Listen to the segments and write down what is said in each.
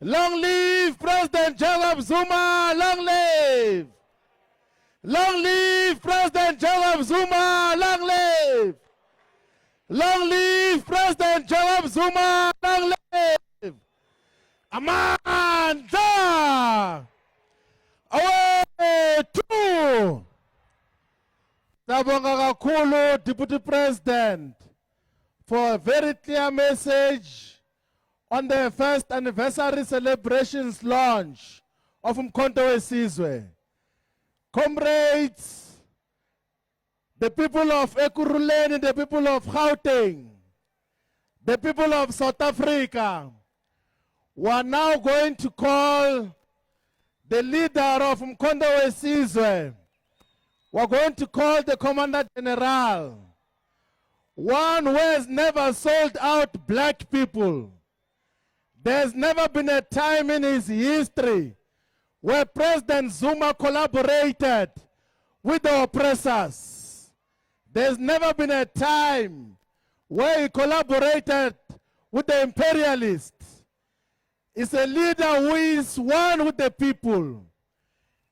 Long live President Jacob Zuma! Long live! Long live President Jacob Zuma! Long live! Long live President Jacob Zuma! Long live! Amandla! Awethu! Siyabonga kakhulu Deputy President for a very clear message on the first anniversary celebrations launch of Umkhonto weSizwe. Comrades, the people of Ekurhuleni, the people of Gauteng, the people of South Africa, we are now going to call the leader of Umkhonto weSizwe. We're going to call the Commander General, one who has never sold out black people. There's never been a time in his history where President Zuma collaborated with the oppressors. There's never been a time where he collaborated with the imperialists. He's a leader who is one with the people.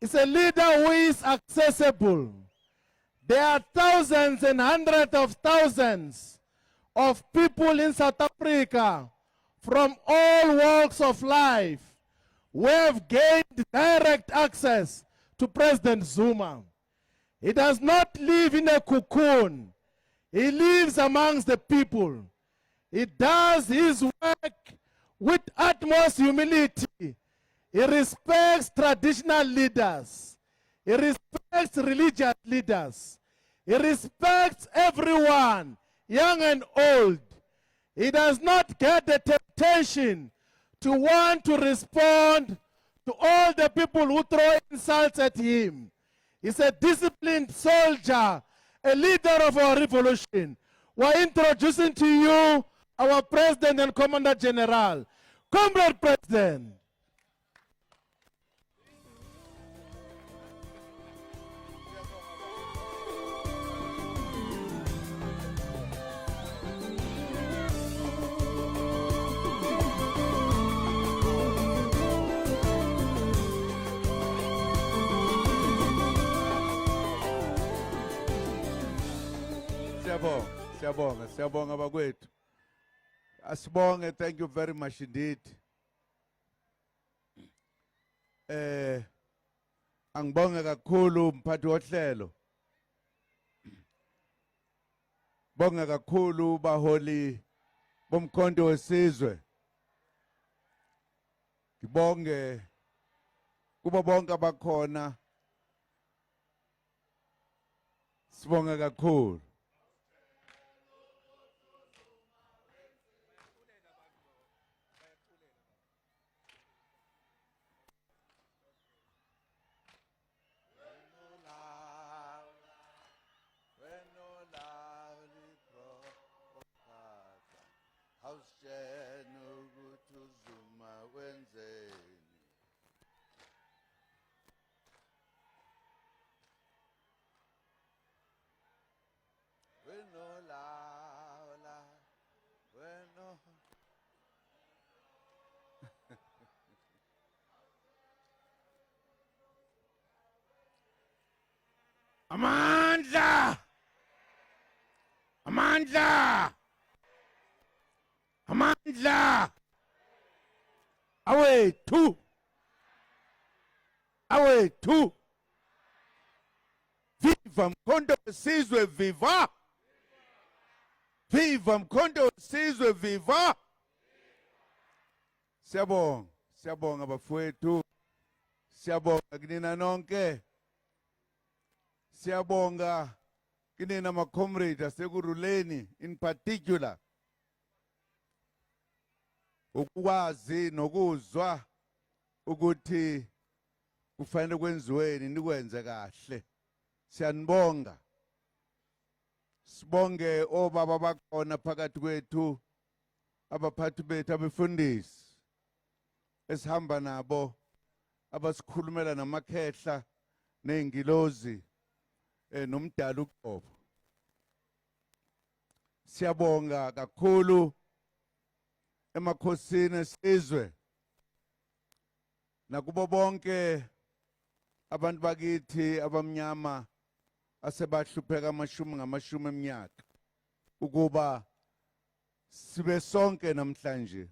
He's a leader who is accessible. There are thousands and hundreds of thousands of people in South Africa from all walks of life who have gained direct access to President Zuma. He does not live in a cocoon. He lives amongst the people. He does his work with utmost humility. He respects traditional leaders. He respects religious leaders. He respects everyone, young and old. He does not get the temptation to want to respond to all the people who throw insults at him. He's a disciplined soldier, a leader of our revolution. We're introducing to you our President and Commander General. Comrade President. Siyabonga, siyabonga, siyabonga bakwethu. Asibonge, thank you very much indeed. Angibonge kakhulu mphathi wohlelo. Bonge kakhulu baholi bomkhonto wesizwe. Ngibonge kubo bonke abakhona. Sibonge kakhulu. Awusitshena ukuthi uZuma wenzeni. Wenolawula weno Amandla! Amandla! Amandla! Awethu! Awethu! Viva Mkhonto weSizwe viva! Viva Mkhonto weSizwe viva! Siyabonga, siyabonga bafowethu. Siyabonga kinina nonke. Siyabonga kinina ama comrade asekuruleni in particular. Ukwazi nokuzwa ukuthi kufanele kwenziweni nikwenze kahle. Siyanibonga. Sibonge obaba bakhona phakathi kwethu abaphathi bethu abefundisi esihamba nabo abasikhulumela namakhehla nezingilozi nomdala uqobo. Siyabonga kakhulu emakhosini esizwe. Nakubo bonke abantu bakithi abamnyama asebahlupheka amashumi ngamashumi eminyaka ukuba sibe sonke namhlanje.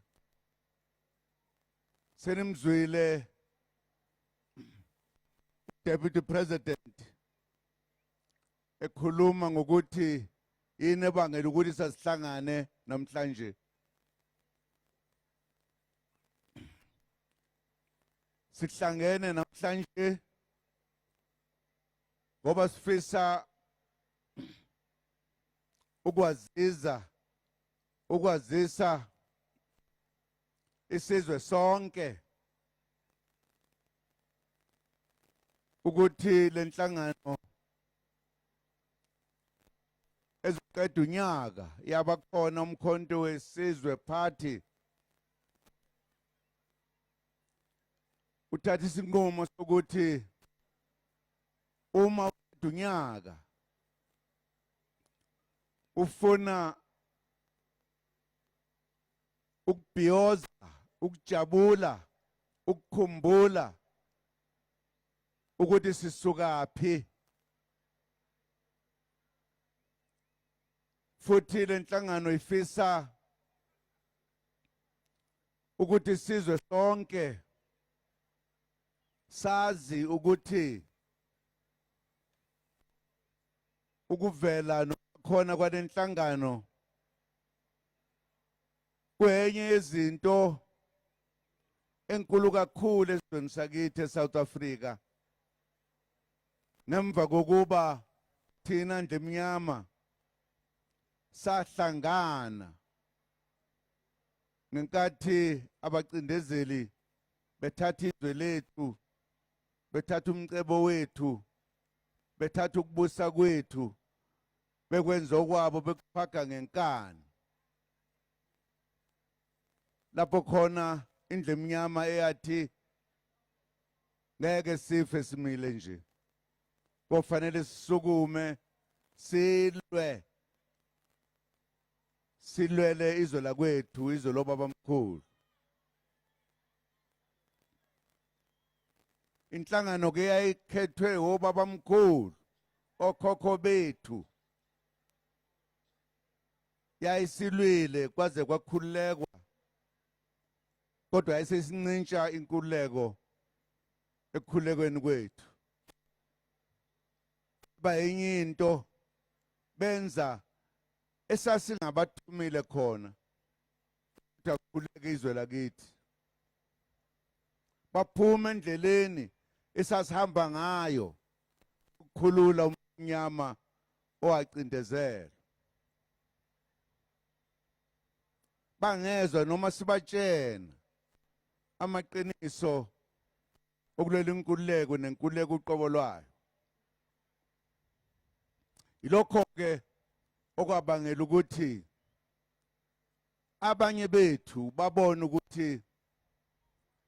Senimzwile Deputy President ekhuluma ngokuthi yini ebangela ukuthi sasihlangane namhlanje. Sihlangene namhlanje ngoba sifisa ukwaziza ukwazisa isizwe sonke ukuthi lenhlangano ezoqeda unyaka yabakhona uMkhonto weSizwe Party uthatha isinqumo sokuthi uma uqeda unyaka ufuna ukubhiyoza, ukujabula, ukukhumbula ukuthi sisukaphi, futhi lenhlangano ifisa ukuthi sizwe sonke sazi ukuthi ukuvela nokukhona kwalenhlangano kwenye yezinto enkulu kakhulu esizweni sakithi eSouth Africa ngemva kokuba thina ndlemnyama sahlangana ngenkathi abacindezeli bethatha izwe lethu, bethatha umcebo wethu, bethatha ukubusa kwethu, bekwenza okwabo, bekuphaka ngenkani, lapho khona indlu emnyama eyathi ngeke sife simile nje, kofanele sisukume silwe, silwele izwe lakwethu, izwe lobabamkhulu. Inhlangano ke yayikhethwe obabamkhulu, okhokho bethu, yayisilwile kwaze kwakhululekwa, kodwa yayisesincintsha inkululeko ekukhulekweni kwethu. Ba enye into benza esasingabathumile khona ukuthi akukhuleke izwe lakithi, baphuma endleleni esasihamba ngayo ukukhulula umnyama owacindezelwa. Bangezwa noma sibatshena amaqiniso okulwela inkululeko nenkululeko uqobo lwayo. Yilokho ke okwabangela ukuthi abanye bethu babone ukuthi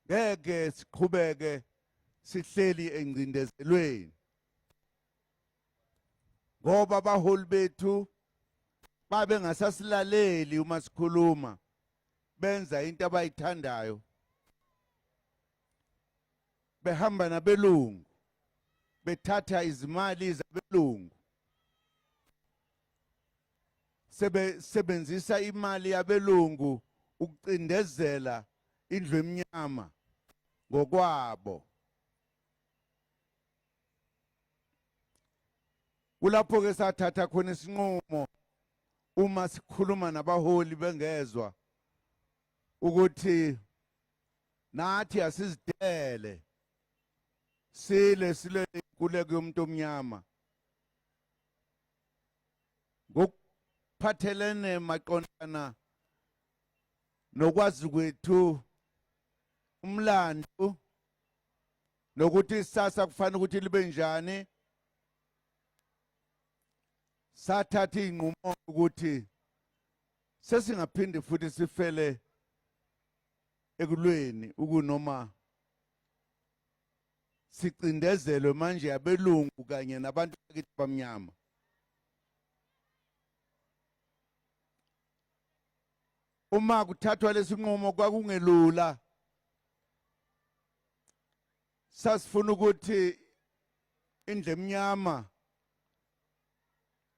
ngeke siqhubeke sihleli engcindezelweni, ngoba abaholi bethu babe ngasasilaleli uma sikhuluma, benza into abayithandayo, behamba nabelungu, bethatha izimali zabelungu, sebesebenzisa imali yabelungu ukucindezela indlu emnyama ngokwabo. Kulapho ke sathatha khona isinqumo uma sikhuluma nabaholi bengezwa ukuthi nathi asizidele sile sile inkululeko yomuntu omnyama ngokuphathelene maqondana nokwazi kwethu umlando nokuthi isasa kufanele ukuthi libe njani. Sathatha inqumo ukuthi sesingaphinde futhi sifele ekulweni ukunoma sicindezelwe manje abelungu kanye nabantu bakithi bamnyama. Uma kuthathwa lesinqumo kwakungelula. Sasifuna ukuthi indlu emnyama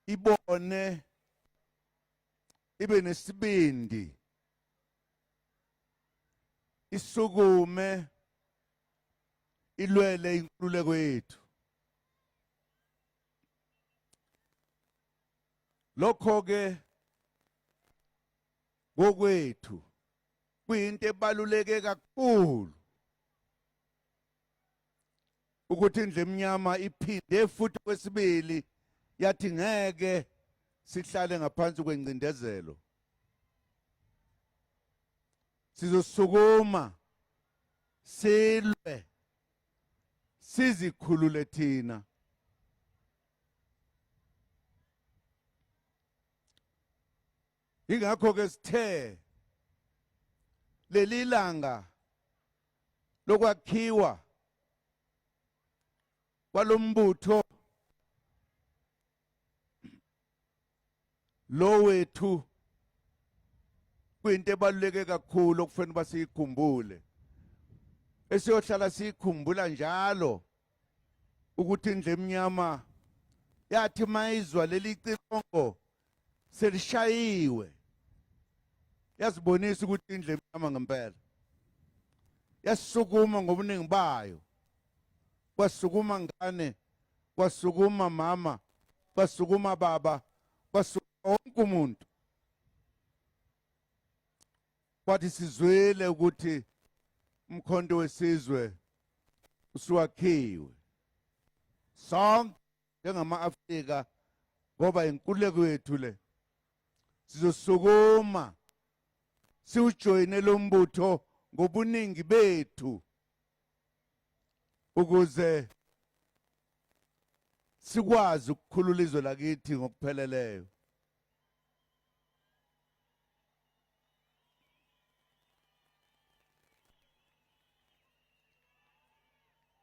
ibone ibe nesibindi isukume ilwele inkululeko yethu. Lokho ke ngokwethu kuyinto ebaluleke kakhulu ukuthi indlu emnyama iphinde futhi kwesibili yathi ngeke sihlale ngaphansi kwengcindezelo. Sizosukuma silwe sizikhulule thina. Ingakho ke sithe leli langa lokwakhiwa kwalombutho lo wethu kuyinto ebaluleke kakhulu okufanele uba siyikhumbule, esiyohlala siyikhumbula njalo, ukuthi indlu emnyama yathi mayizwa leli cilongo selishayiwe yazibonisa ukuthi indlu emnyama ngempela, yasukuma ngobuningi bayo, kwasukuma ngane, kwasukuma mama, kwasukuma baba, kwasukuma wonke umuntu, kwathi sizwile ukuthi umkhonto wesizwe usuwakhiwe sonke njengama-Afrika, ngoba inkululeko yethu le. Sizosukuma siwujoyine lo mbutho ngobuningi bethu ukuze sikwazi ukukhulula izwe lakithi ngokupheleleyo.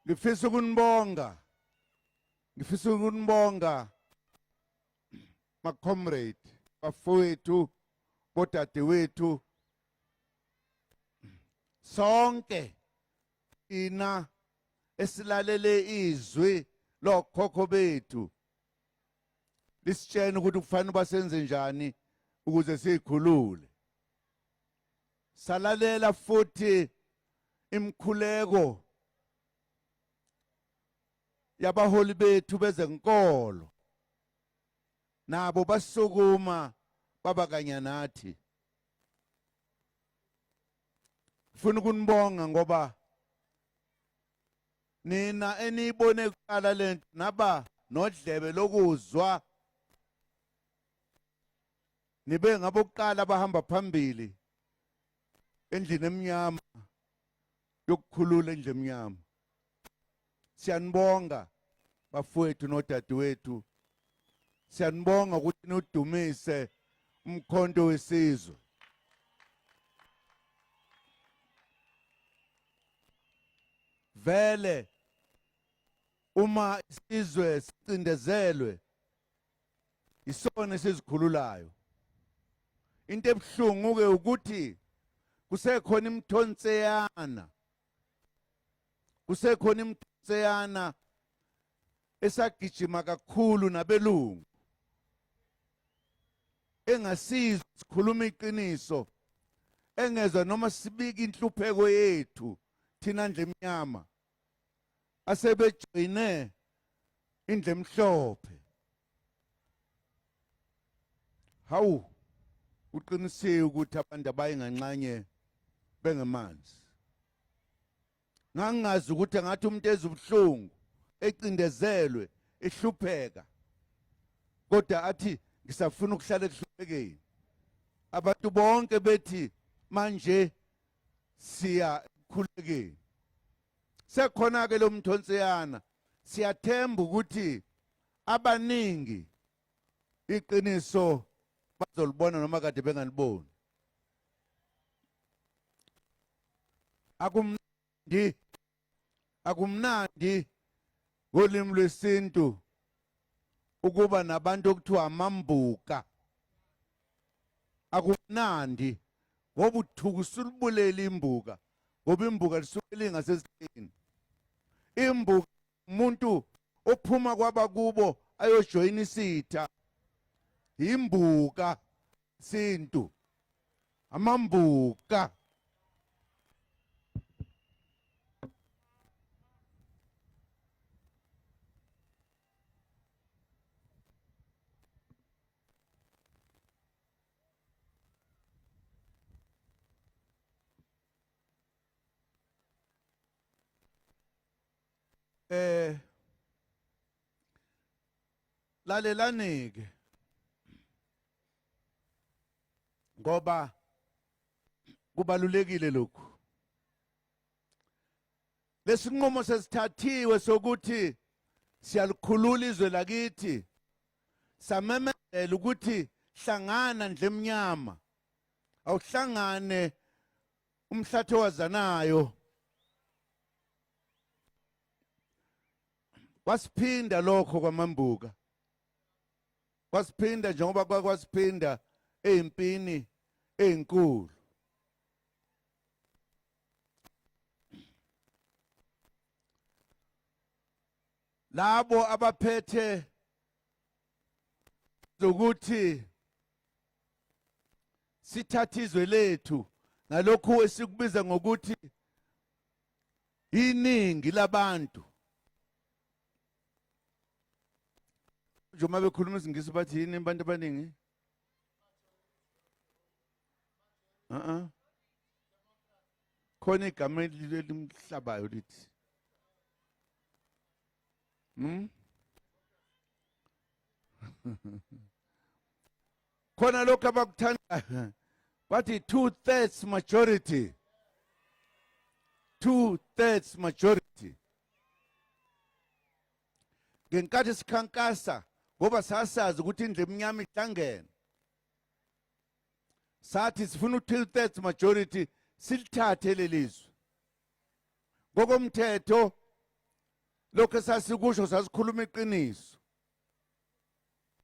Ngifisa ukunibonga, ngifisa ukunibonga ma comrade, bafowethu, bodadewethu, sonke ina esilalele izwi lokhokho bethu lisitshena ukuthi kufanele uba senze njani ukuze siyikhulule. Salalela futhi imikhuleko yabaholi bethu bezenkolo, nabo basukuma baba kanye nathi. Ngifuna ukunibonga ngoba nina eniyibone kuqala lento naba nodlebe lokuzwa, nibe ngabokuqala abahamba phambili endlini emnyama yokukhulula indlu emnyama. Siyanibonga bafowethu nodadewethu, siyanibonga ukuthi nidumise umkhonto wesizwe. Vele uma isizwe sicindezelwe isona esizikhululayo. Into ebuhlungu ke ukuthi kusekhona imithonseyana, kusekhona imithonseyana esagijima kakhulu nabelungu engasizwa sikhuluma iqiniso, engezwa noma sibika inhlupheko yethu thina ndle emnyama, asebejoyine indle emhlophe. Hawu, uqinisile ukuthi abantu abayi nganxanye bengemanzi. Ngangingazi ukuthi angathi umuntu ezubuhlungu, ecindezelwe, ehlupheka, kodwa athi ngisafuna ukuhlala ekuhluphekeni. Abantu bonke bethi manje siya ekukhulekeni. Sekhona ke lo mthonseyana, siyathemba ukuthi abaningi iqiniso bazolibona noma kade bengaliboni. Akumnandi, akumnandi ngolimi lwesintu ukuba nabantu okuthiwa amambuka. Akumnandi ngoba uthuka usulibulele imbuka, ngoba imbuka lisuke lingasesithini. Imbuka umuntu ophuma kwabakubo ayojoyina isitha. Imbuka sintu. Amambuka. Eh lalelani-ke ngoba kubalulekile lokhu. Lesinqumo sesithathiwe sokuthi siyalikhulula izwe lakithi, samemezela ukuthi hlangana ndlemnyama, awuhlangane umhlatho wazanayo. Kwasiphinda lokho kwamambuka, kwasiphinda njengoba kwasiphinda ezimpini ezinkulu. Labo abaphethe ukuthi sithathe izwe lethu ngalokhu esikubiza ngokuthi iningi labantu, nje uma bekhuluma isiNgisi bathi yini abantu abaningi? Uh-uh. Khona igama elimhlabayo lithi Khona lokho abakuthandayo bathi 2/3 majority, 2/3 majority. Ngenkathi sikhankasa, ngoba sasazi ukuthi indlu emnyama ihlangene, sathi sifuna u-2/3 majority silithathe lelizwe ngokomthetho. Lokho esasikusho sasikhuluma iqiniso,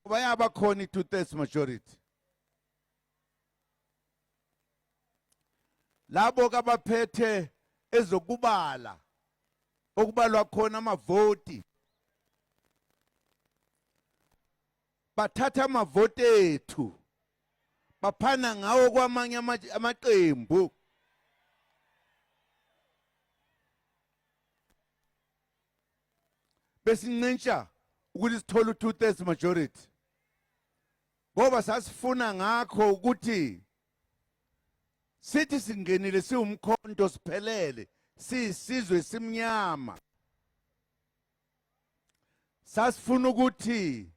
ngoba yaba khona i-2/3 majority. Labo kabaphethe ezokubala, okubalwa khona amavoti, bathatha amavoti ethu baphana ngawo kwamanye amaqembu. Besincintsha ukuthi sithole u-2/3 majority ngoba sasifuna ngakho ukuthi sithi singenile siwumkhonto siphelele siyisizwe simnyama. Sasifuna ukuthi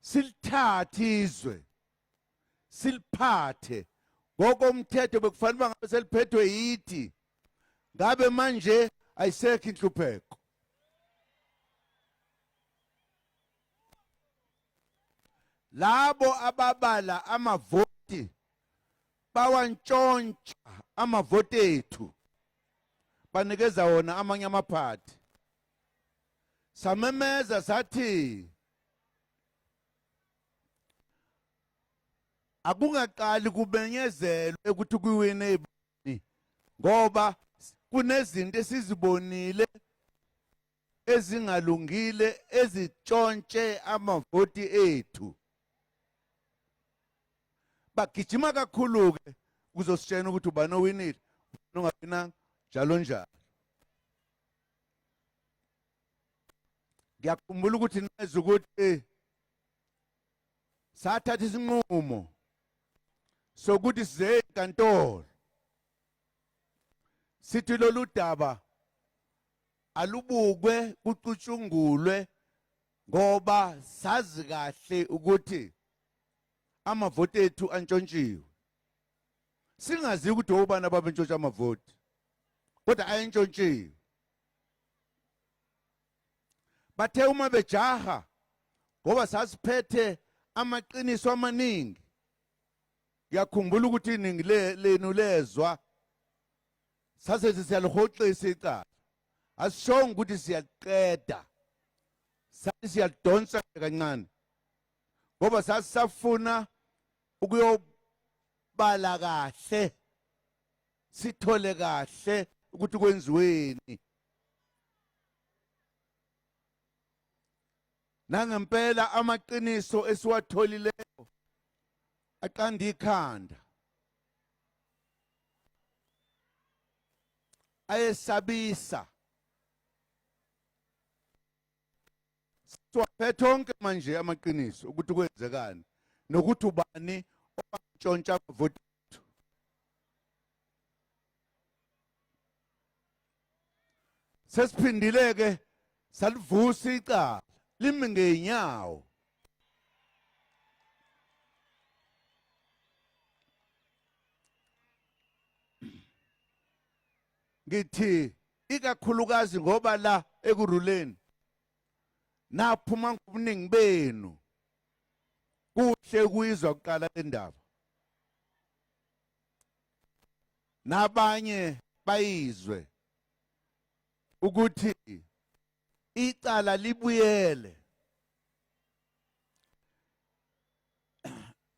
silithathe izwe siliphathe ngokomthetho, bekufanele uba ngabe seliphethwe yithi, ngabe manje ayisekho inhlupheko. Labo ababala amavoti bawantshontsha amavoti ethu, banikeza wona amanye amaphathi. Samemeza sathi akungaqali kumenyezelwe ukuthi kuwine ibani, ngoba kunezinto esizibonile ezingalungile ezitshontshe amavoti ethu. Bagijima kakhulu ke kuzositshena ukuthi ubani owinile, ubani ongawinanga, njalo njalo. Ngiyakhumbula ukuthi neza ukuthi sathatha isinqumo sokuthi size enkantolo sithi lolu daba alubukwe kucutshungulwe, ngoba sazi kahle ukuthi amavoti ethu antshontshiwe, singazi ukuthi obani ababentshontsha amavoti, kodwa ayentshontshiwe. Bathe uma bejaha, ngoba sasiphethe amaqiniso amaningi, ngiyakhumbula ukuthi iningi lenu lezwa sase siyalihoxisa icala. Asishongo ukuthi siyaliqeda, sathi siyalidonsa kancane ngoba sasisafuna ukuyobala kahle sithole kahle ukuthi kwenziweni. Nangempela amaqiniso esiwatholileyo aqanda ikhanda. Ayesabisa. Siwaphethe onke manje amaqiniso ukuthi kwenzekani nokuthi ubani owantshontsha amavoti ethu. Sesiphindile ke salivusa icala limi ngeenyawo. Ngithi ikakhulukazi ngoba la ekuruleni naphuma ngobuningi benu kuhle kuyizwa kuqala le ndaba nabanye bayizwe ukuthi icala libuyele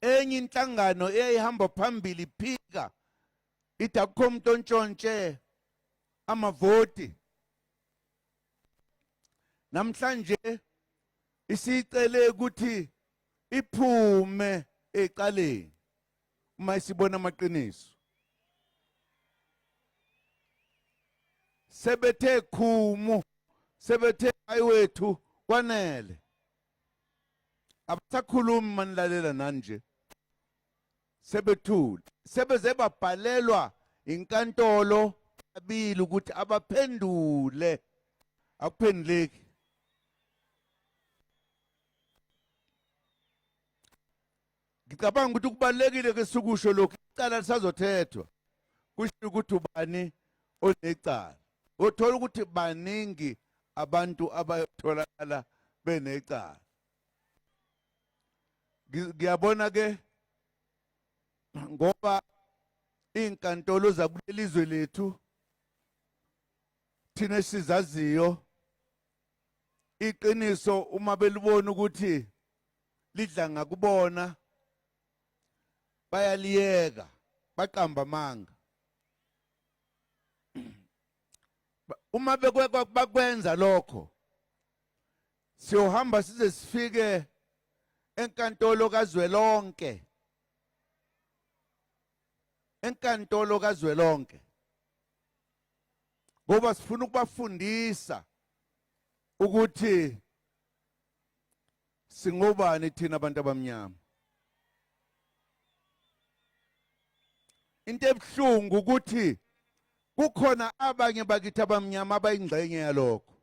enye inhlangano eyayihamba phambili phika ithi akukho umuntu ontshontshe amavoti namhlanje isicele ukuthi iphume ecaleni uma isibona amaqiniso sebethe khumu sebethe ayiwethu kwanele abasakhulumi manilalela nani nje sebethule sebeze babhalelwa inkantolo kabili ukuthi abaphendule akuphenduleki ngicabanga ukuthi kubalekile ke sikusho lokhu icala lisazothethwa kusho ukuthi ubani onecala uthola ukuthi baningi abantu abayotholakala benecala ngiyabona ke ngoba izinkantolo zakulelizwe lethu thina esizaziyo iqiniso uma belibona ukuthi lidla ngakubona bayaliyeka baqamba amanga uma bakwenza lokho siyohamba size sifike enkantolo kazwelonke enkantolo kazwelonke ngoba sifuna ukubafundisa ukuthi singobani thina abantu abamnyama into ebuhlungu ukuthi kukhona abanye bakithi abamnyama abayingxenye yalokho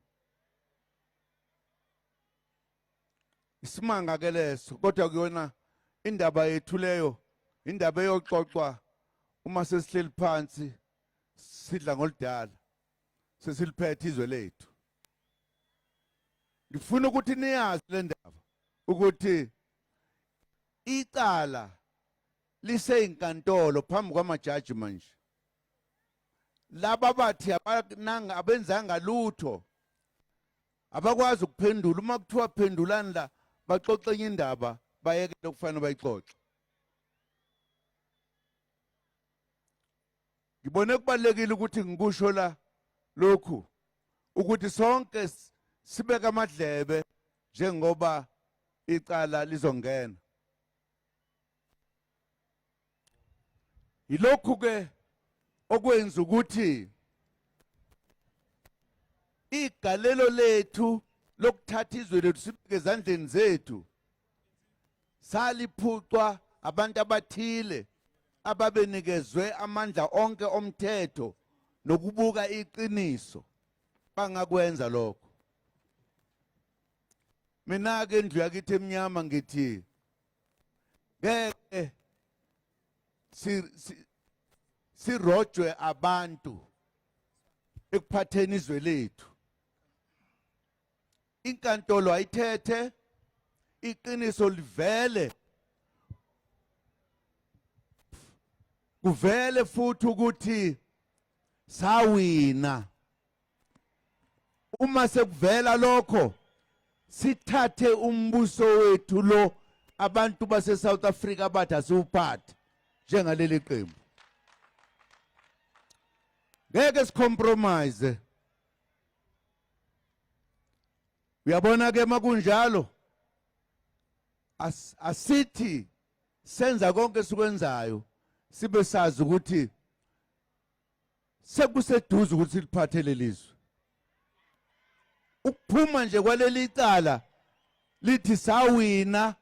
isimanga ke leso kodwa kuyona indaba yethu leyo indaba eyoxoxwa uma sesihleli phansi sidla ngoludala sesiliphethe izwe lethu ngifuna ukuthi niyazi le ndaba ukuthi icala liseyinkantolo phambi kwamajaji manje laba bathi abananga abenzanga lutho abakwazi ukuphendula uma kuthiwa phendulani la baxoxe enye indaba bayekele okufanele bayixoxe ngibone kubalekile ukuthi ngikusho la lokhu ukuthi sonke sibeke amadlebe njengoba icala lizongena yilokhu ke okwenza ukuthi igalelo lethu lokuthatha izwe lethu sibeke ezandleni zethu saliphucwa abantu abathile ababenikezwe amandla onke omthetho nokubuka iqiniso bangakwenza lokho mina ke indlu yakithi emnyama ngithi ngeke sirojwe abantu ekuphatheni izwe lethu inkantolo ayithethe iqiniso livele kuvele futhi ukuthi sawina uma sekuvela lokho sithathe umbuso wethu lo abantu base South Africa bathi asiwuphathe njengaleli qembu ngeke sicompromise uyabona ke makunjalo Asithi senza konke esikwenzayo sibe sazi ukuthi sekuseduze ukuthi siliphathe lelizwe. Ukuphuma nje kwaleli cala lithi sawina,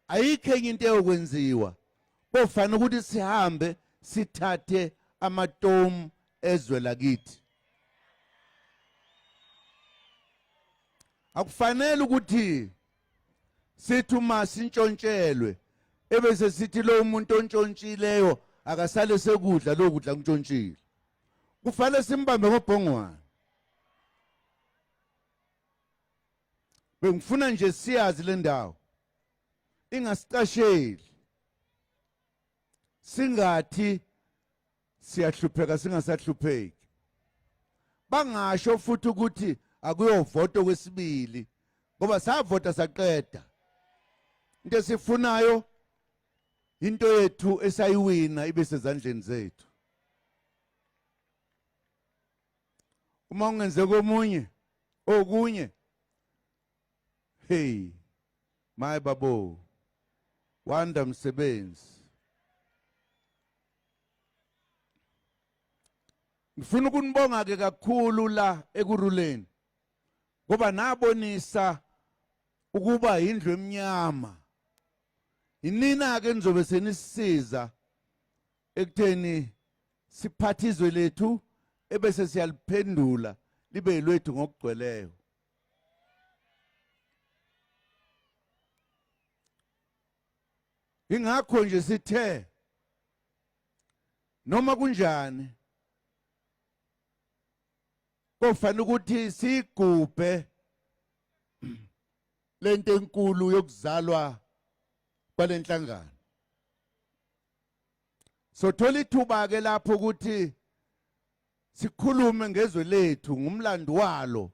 ayikho enye into eyokwenziwa. Kofanele ukuthi sihambe sithathe amatomu ezwe lakithi. Akufanele ukuthi sithi uma sintshontshelwe ebese sithi lo muntu ontshontshileyo akasale sekudla lo kudla kuntshontshile. Kufanele simbambe ngobhongwane. Bengifuna nje siyazi le ndawo ingasicasheli, singathi siyahlupheka singasahlupheki. Bangasho futhi ukuthi akuyovota okwesibili, ngoba savota saqeda. Into esifunayo into yethu esayiwina ibe sezandleni zethu. Uma kungenzeka omunye okunye, hey my babo wanda msebenzi. Ngifuna ukunibonga ke kakhulu la Ekurhuleni, ngoba nabonisa ukuba indlu emnyama. Inina ke nizobe senisisiza ekutheni siphathe izwe lethu ebese siyaliphendula libe lwethu ngokugcweleyo. Ingakho nje sithe noma kunjani kofanele ukuthi sigubhe lento enkulu yokuzalwa kwalenhlangano. Sothola ithuba ke lapho ukuthi sikhulume ngezwe lethu, ngumlando walo,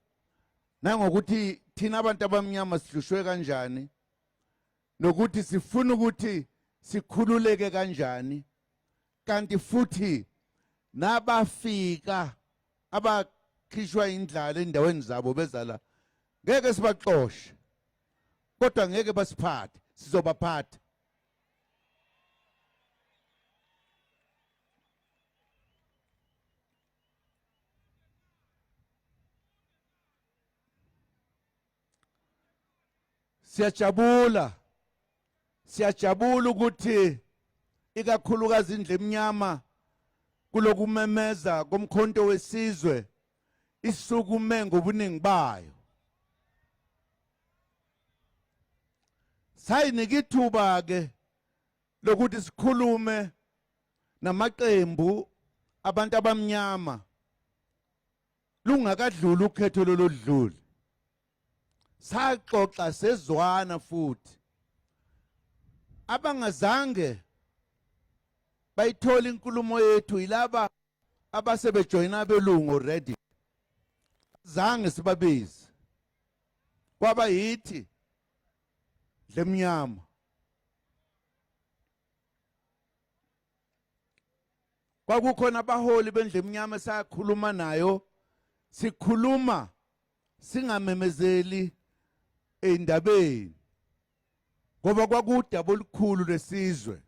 nangokuthi thina abantu abamnyama sihlushwe kanjani, nokuthi sifuna ukuthi sikhululeke kanjani, kanti futhi nabafika abakhishwa indlala endaweni zabo bezala ngeke sibaxoshe, kodwa ngeke basiphathe, sizobaphatha. Siyajabula, siyajabula ukuthi ikakhulukazi indlu emnyama kulokumemeza komkhonto wesizwe isukume ngobuningi bayo. Sayinika ithuba ke lokuthi sikhulume namaqembu abantu abamnyama lungakadluli ukhetho lolodlule. Saxoxa sezwana futhi abangazange bayithola inkulumo yethu yilaba abasebejoyina abelungu already. Zange sibabize, kwaba yithi lemnyama. Kwakukhona abaholi bendlu emnyama sakhuluma nayo, sikhuluma singamemezeli endabeni, ngoba kwakudaba olukhulu lesizwe.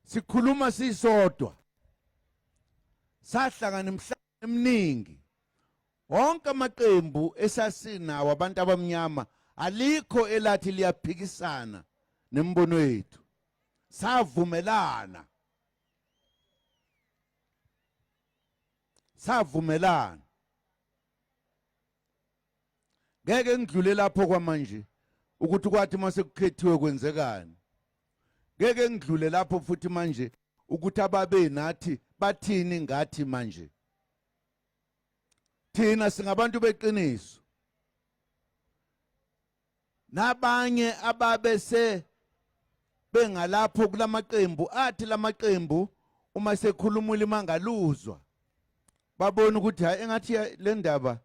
Sikhuluma sisodwa, sahlangana imihlangano eminingi, wonke amaqembu esasinawo abantu abamnyama alikho elathi liyaphikisana nembono yethu. Savumelana, savumelana. Ngeke ngidlule lapho kwamanje ukuthi kwathi mase kukhethiwe kwenzekani. Ngeke ngidlule lapho futhi manje ukuthi ababe nathi bathini ngathi manje. Thina singabantu beqiniso. Nabanye ababese bengalapho kulamaqembu athi lamaqembu uma sekhuluma ulimi angaluzwa, babona ukuthi hayi, engathi le ndaba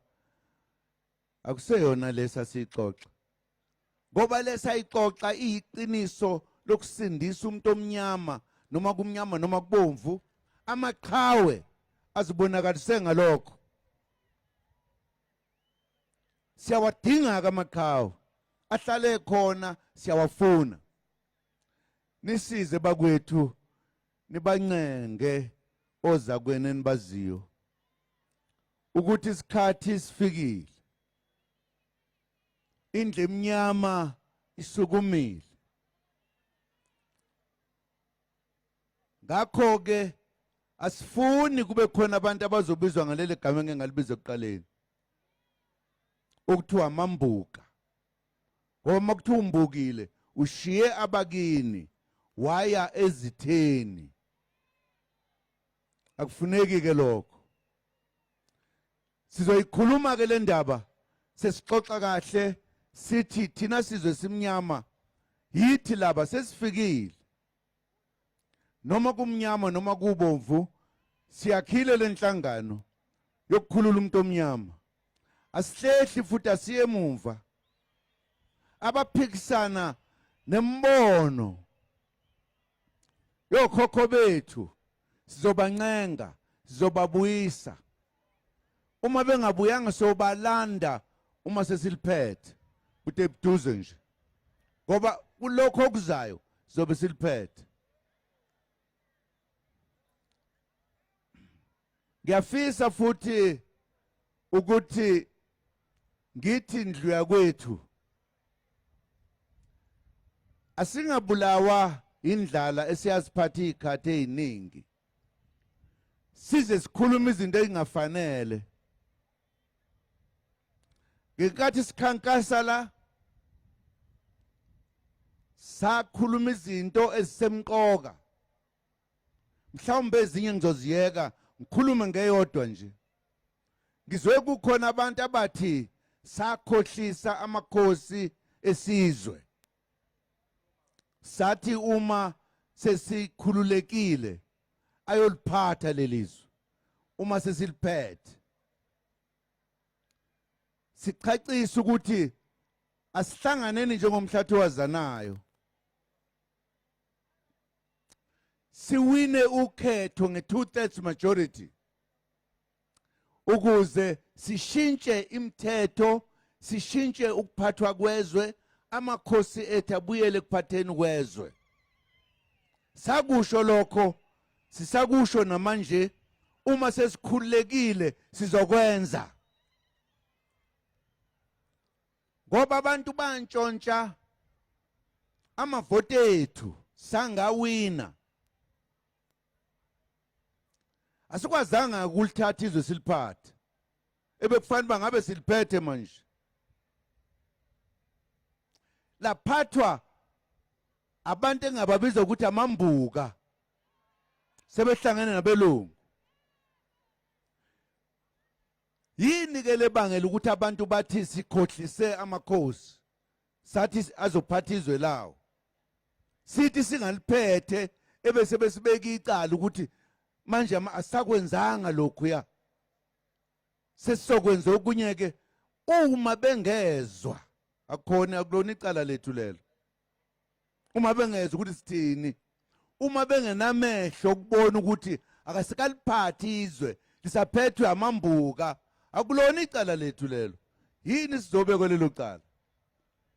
akuseyona lesa siyixoxa, ngoba lesayixoxa iyiqiniso lokusindisa umuntu omnyama, noma kumnyama noma kubomvu. Amaqhawe azibonakalise ngalokho. Siyawadinga ke amaqhawe. Ahlale khona, siyawafuna. Nisize bakwethu, nibancenge ozakwenu enibaziyo ukuthi isikhathi sifikile, indlu emnyama isukumile. Ngakho ke asifuni kube khona abantu abazobizwa ngaleli gama engeke ngalibiza ekuqaleni, okuthiwa amambuka, ngoba uma kuthiwa umbukile ushiye abakini waya ezitheni. Akufuneki ke lokho. Sizoyikhuluma ke le ndaba sesixoxa kahle, sithi thina sizwe simnyama yithi laba sesifikile, noma kumnyama noma kubomvu, siyakhile lenhlangano yokukhulula umuntu omnyama. Asihlehli futhi asiye emuva. Abaphikisana nembono yokhokho bethu sizobancenga, sizobabuyisa. Uma bengabuyanga sobalanda uma sesiliphethe bude buduze nje, ngoba kulokho okuzayo sizobe siliphethe. Ngiyafisa futhi ukuthi ngithi ndlu yakwethu asingabulawa indlala esiyaziphatha izikhathi eziningi, size sikhuluma izinto ezingafanele. Ngenkathi sikhankasa la sakhuluma izinto ezisemqoka, mhlawumbe ezinye ngizoziyeka ngikhulume ngeyodwa nje. Ngizwe kukhona abantu abathi sakhohlisa amakhosi esizwe, sathi uma sesikhululekile ayoliphatha lelizwe. Uma sesiliphethe sichacisa ukuthi asihlanganeni njengomhlathi wazanayo, siwine ukhetho nge-2/3 majority ukuze sishintshe imithetho, sishintshe ukuphathwa kwezwe, amakhosi ethu abuyele ekuphatheni kwezwe. Sakusho lokho, sisakusho namanje. Uma sesikhululekile sizokwenza, ngoba abantu bantshontsha amavoti ethu sangawina. Asikwazanga ukulithatha izwe siliphathe, ebekufanele bangabe siliphethe manje. Laphathwa abantu engababiza ukuthi amambuka sebehlangene nabelungu. Yini ke lebangela ukuthi abantu bathi sikhohlise amakhosi, sathi azophatha izwe lawo, sithi singaliphethe ebese besibeka icala ukuthi manje asakwenzanga lokhu, ya sesizokwenza okunye ke? Uma bengezwa, akukhona, akulona icala lethu lelo. Uma bengezwa ukuthi sithini, uma bengenamehlo ukubona ukuthi akasikaliphathi izwe, lisaphethwe amambuka, akulona icala lethu lelo. Yini sizobekwa lelo cala?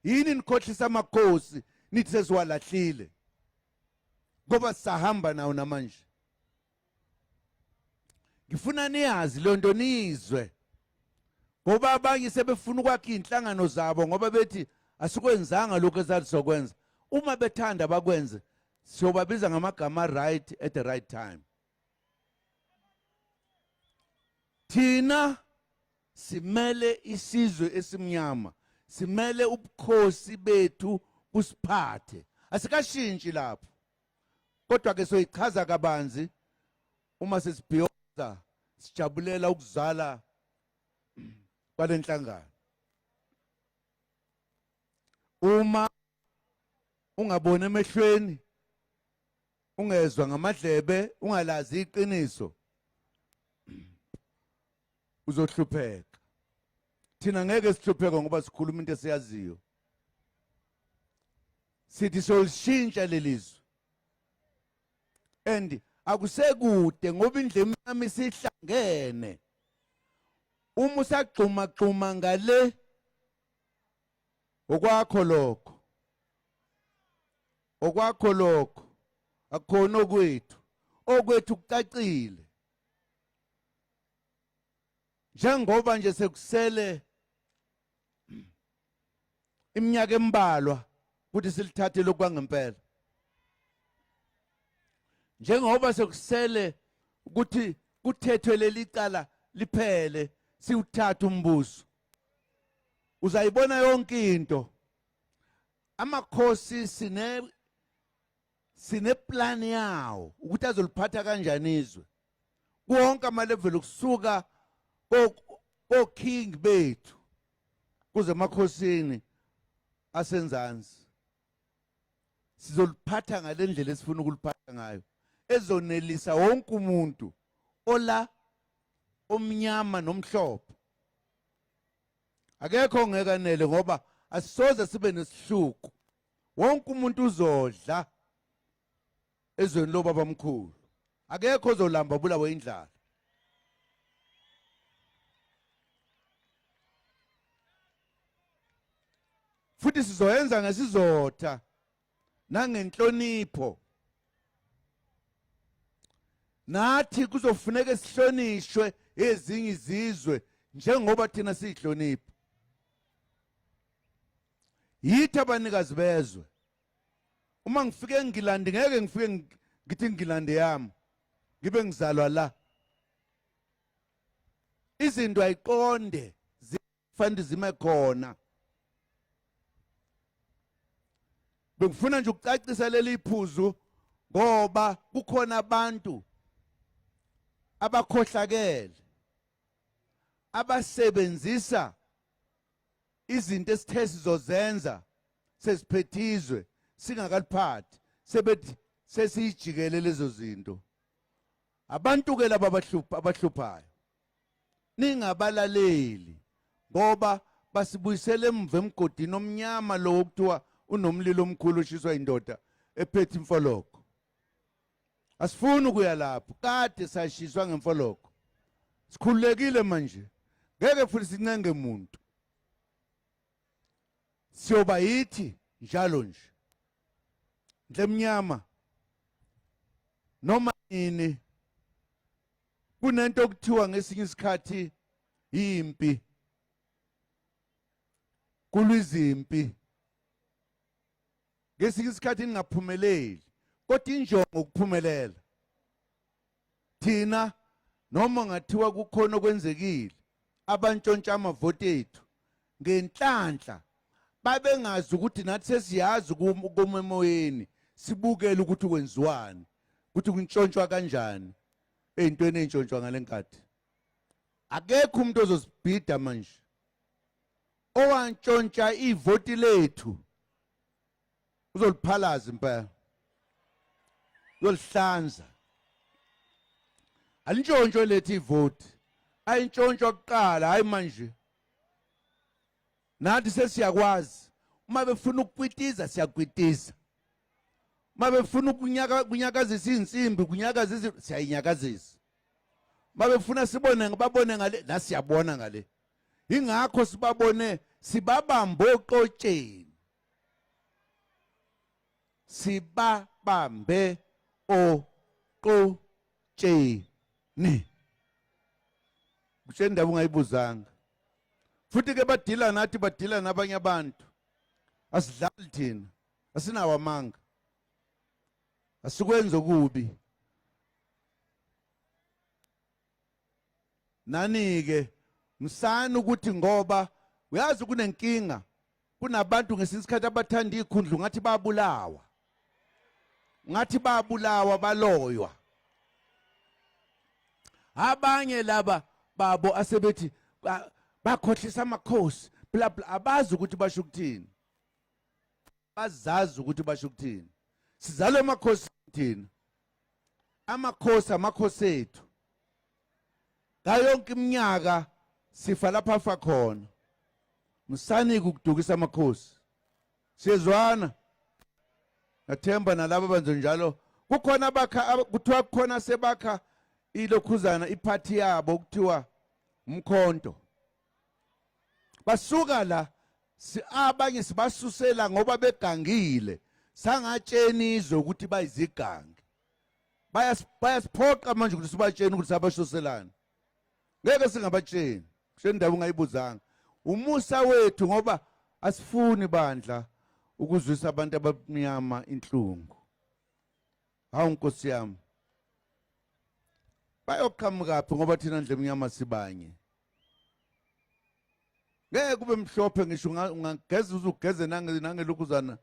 Yini nikhohlisa amakhosi nithi sesiwalahlile, ngoba sisahamba nawo namanje? Ngifuna niyazi le nto, niyizwe, ngoba abanye sebefuna ukwakha iy'nhlangano zabo ngoba bethi asikwenzanga lokhu esathi sokwenza. Uma bethanda bakwenze, siyobabiza ngamagama right at the right time. Thina simele isizwe esimnyama, simele ubukhosi bethu busiphathe, asikashintshi lapho. Kodwa ke soyichaza kabanzi uma sesibhiyoza sijabulela ukuzala kwalenhlangano. Uma ungaboni emehlweni, ungezwa ngamadlebe, ungalazi iqiniso, uzohlupheka. Thina ngeke sihlupheke ngoba sikhuluma into esiyaziyo. Sithi solishintsha lelizwe and akusekude, ngoba indlu emnyama isihlangene. Uma usagxuma gxuma ngale Okwakho lokho, okwakho lokho, akukhona okwethu. Okwethu kucacile, njengoba nje sekusele iminyaka embalwa ukuthi silithathe lokwangempela, njengoba sekusele ukuthi kuthethwe leli cala liphele, siwuthathe umbuso, uzayibona yonke into. Amakhosi sine plan yawo ukuthi azoliphatha kanjani izwe wonke ama-level, kusuka ko-king bethu kuze emakhosini asenzansi. Sizoliphatha ngalendlela esifuna ukuliphatha ngayo, ezonelisa wonke umuntu ola, omnyama nomhlophe. Akekho ongeke anele, ngoba asisoze sibe nesihluku. Wonke umuntu uzodla ezweni lobabamkhulu, akekho ozolamba bulawe indlala. Futhi sizoyenza ngesizotha nangenhlonipho. Nathi kuzofuneka sihlonishwe ezinye izizwe njengoba thina siyihlonipha. Yithi abanikazi bezwe. Uma ngifike eNgilandi, ngeke ngifike ngithi iNgilandi yami, ngibe ngizalwa la. Izinto ayiqonde, zifanele zime khona. Bengifuna nje ukucacisa leli phuzu ngoba kukhona abantu abakhohlakele abasebenzisa izinto esithe sizozenza sesiphethizwe singakaliphathi, sebethi sesiyijikele lezo zinto. Abantu ke laba abahlupha, abahluphayo, ningabalaleli, ngoba basibuyisela emva emgodini omnyama lo okuthiwa unomlilo omkhulu oshiswa indoda ephethe imfologo. Asifuni ukuya lapho, kade sashiswa ngemfologo. Sikhululekile manje, ngeke futhi sincenge muntu, siyoba yithi njalo nje. Ndlemnyama noma nini kunento okuthiwa ngesinye isikhathi impi, kulwizimpi ngesinye isikhathi ningaphumeleli, kodwa injongo ukuphumelela. Thina noma ngathiwa kukhona okwenzekile, abantshontsha amavoti ethu ngenhlanhla babengazi ukuthi nathi sesiyazi kumemoyeni, sibukele ukuthi kwenziwani, ukuthi kuntshontshwa kanjani ey'ntweni ey'ntshontshwa ngale nkathi. Akekho umuntu ozosibhida manje. Owantshontsha ivoti lethu uzoliphalaza impela, uzolihlanza. Alintshontshwe lethi ivoti, ayintshontshwa kuqala, hayi manje. Nathi sesiyakwazi, uma befuna ukukwitiza siyakwitiza, uma befuna ukunyaka kunyakazisa izinsimbi, kunyakazisa, siyayinyakazisa. Uma befuna sibone, babone ngale, la siyabona ngale. Ingakho sibabone sibabambe oqotsheni, sibabambe oqotsheni. Kusho indaba ungayibuzanga. Futhi ke badila nathi, badila nabanye abantu. Asidlali thina, asinawo amanga, asikwenza okubi. Nani-ke msani ukuthi, ngoba uyazi kunenkinga, kunabantu ngesinye isikhathi abathanda ikhundla, ngathi babulawa, ngathi babulawa, baloywa. Abanye laba babo asebethi bakhohlisa amakhosi, bla bla, abazi ukuthi basho ukuthini, bazazi ukuthi basho ukuthini. Sizalwe amakhosi thina, amakhosi amakhosi ethu ngayo yonke iminyaka, sifa lapha afa khona. Msanike ukudukisa amakhosi, siyezwana. Ngathemba nalabo benze njalo. Kukhona abakha, kuthiwa kukhona sebakha ilokhuzana, iphathi yabo kuthiwa umkhonto, basuka la. Si abanye sibasusela ngoba begangile. Sangatsheni izwe ukuthi bayizigangi. Bayasiphoqa manje ukuthi sibatshene ukuthi sabasuselani. Ngeke singabatsheni. Kusho indaba ungayibuzanga. Umusa wethu ngoba asifuni bandla ukuzwisa abantu abamnyama inhlungu. Hawu Nkosi yami. Bayoqhamukaphi ngoba thina ndle mnyama sibanye. Ngeke kube mhlophe ngisho ungageza uzugeze nange nangelukuzana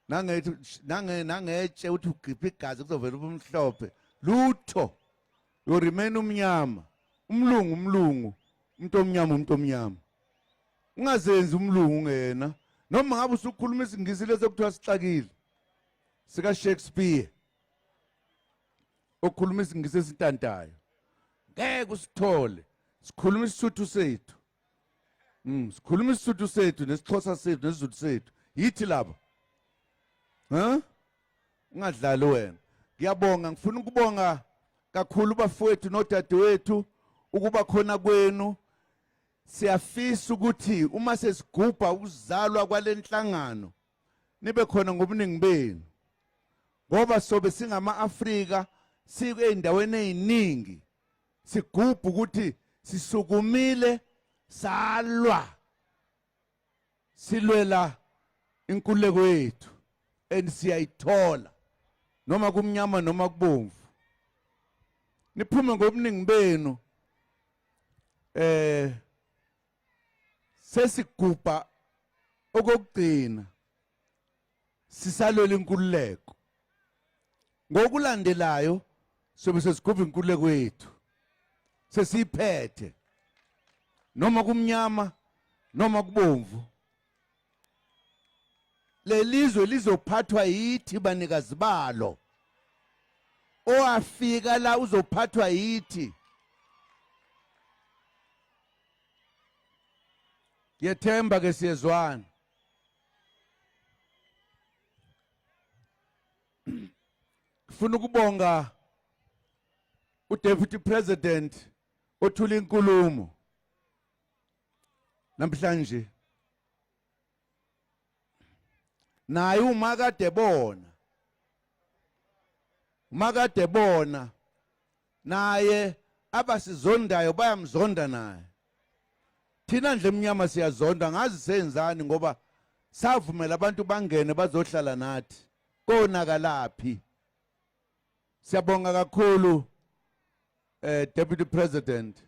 nange nange nangetshe uthi ugipha igazi kuzovela ubumhlophe lutho you remain umnyama umlungu umlungu umuntu omnyama umuntu omnyama ungazenzi umlungu ungena noma ngabe usukhuluma isingisi leso kuthiwa sixakile sika Shakespeare okhuluma isingisi esintantayo ngeke usithole sikhuluma isisuthu sethu sikhuluma isisuthu sethu nesixhosa sethu nesizulu sethu yithi laba huh ungadlali wena ngiyabonga ngifuna ukubonga kakhulu bafowethu nodadewethu ukuba khona kwenu siyafisa ukuthi uma sesigubha ukuzalwa kwalenhlangano nibe khona ngobuningi benu ngoba sobe singama-Afrika siyindaweni eziningi sigubha ukuthi sisukumile salwa silwela inkululeko yethu and siyayithola noma kumnyama noma kubomvu niphume ngobuningi benu eh sesigubha okokugcina sisalwela inkululeko ngokulandelayo sobe sesigubha inkululeko yethu sesiyiphethe noma kumnyama noma kubomvu lelizwe lizophathwa yithi banikazi balo owafika la uzophathwa yithi ngiyethemba ke siyezwana ngifuna ukubonga uDeputy President othula inkulumo namhlanje naye uma kade bona uma kade bona naye abasizondayo bayamzonda naye thina ndle emnyama siyazonda ngazi senzani ngoba savumela abantu bangene bazohlala nathi konakalaphi siyabonga kakhulu eh Deputy President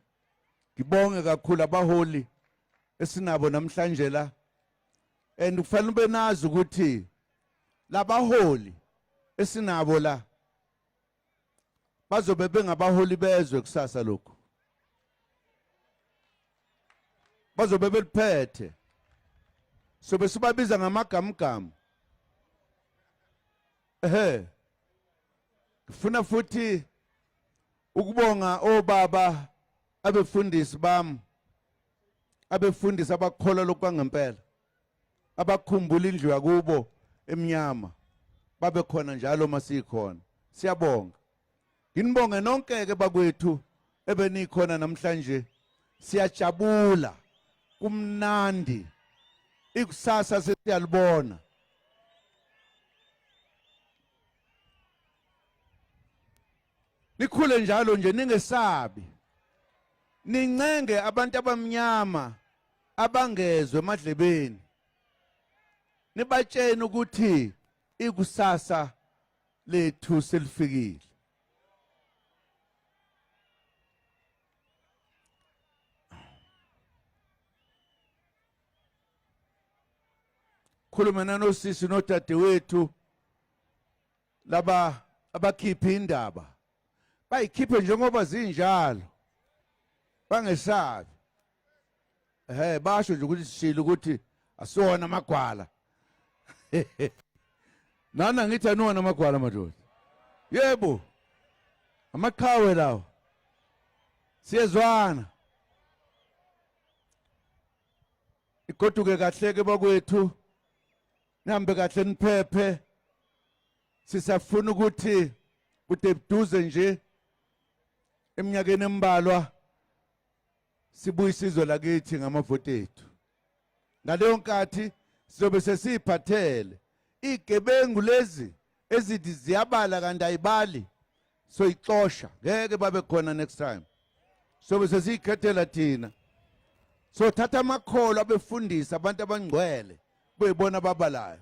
ngibonge kakhulu abaholi esinabo namhlanje la and kufanele ube nazi ukuthi labaholi esinabo la bazobe bengabaholi bezwe kusasa lokhu bazobe beliphethe sobe sibabiza ngamagamgamu ehe ngifuna futhi ukubonga obaba abefundisi bami abefundisi abakholwa lokwangempela abakhumbula indlu yakubo emnyama babe khona njalo masikhona siyabonga nginibonge nonke ke bakwethu ebenikhona namhlanje siyajabula kumnandi ikusasa sesiyalibona nikhule njalo nje ningesabi nincenge abantu abamnyama abangezwe emadlebeni nibatshene ukuthi ikusasa lethu selifikile khuluma nanosisi nodadewethu laba abakhipha indaba bayikhiphe njengoba zinjalo bangesabi ehe basho nje ukuthi sishilo ukuthi asiwona amagwala nana ngithi aniwona amagwala madoda yebo amaqhawe lawo siyezwana igoduke kahle ke bakwethu nihambe kahle niphephe sisafuna ukuthi kude buduze nje eminyakeni embalwa sibuyise izwe lakithi ngamavoti ethu. Ngaleyo nkathi sizobe sesiyiphathele igebengu lezi ezithi ziyabala kanti ayibali, soyixosha, ngeke babe khona next time. Sobe sesiyikhethela thina, sothatha amakholo abefundisi, abantu abangcwele, kuyibona ababalayo.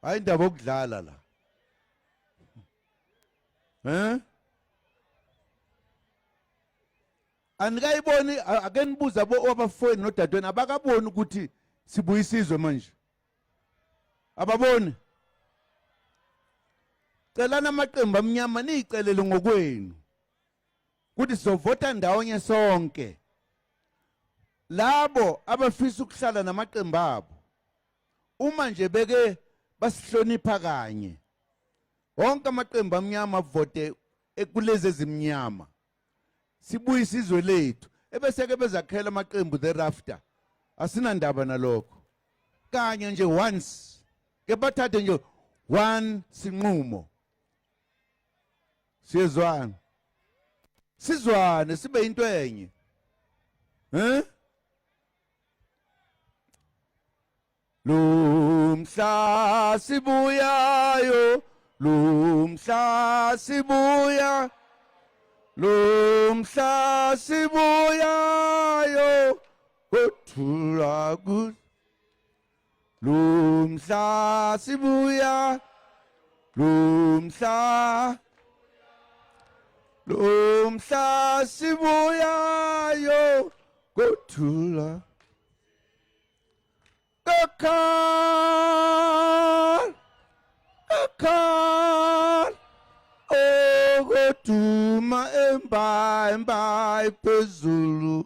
Hayi, indaba okudlala la. Anikayiboni? Ake nibuze abo abafowenu nodadewenu, abakaboni ukuthi sibuyisizwe manje? Ababoni? Celana amaqembu amnyama, niyicelele ngokwenu ukuthi sizovota ndawonye sonke. Labo abafisa ukuhlala namaqembu abo, uma nje beke basihlonipha kanye, wonke amaqembu amnyama avote kulezi ezimnyama, sibuyise izwe lethu, ebese-ke bezakhela amaqembu thereafter. Asinandaba nalokho. Kanye nje, once ke bathathe nje one sinqumo, siyezwana, sizwane, sibe into enye. Lumhla sibuyayo, lumhla sibuya, lumhla sibuyayo, kothula ku lumhla sibuya, lumhla, lumhla sibuyayo, kothula kakhala kakhala okoduma emba emba phezulu.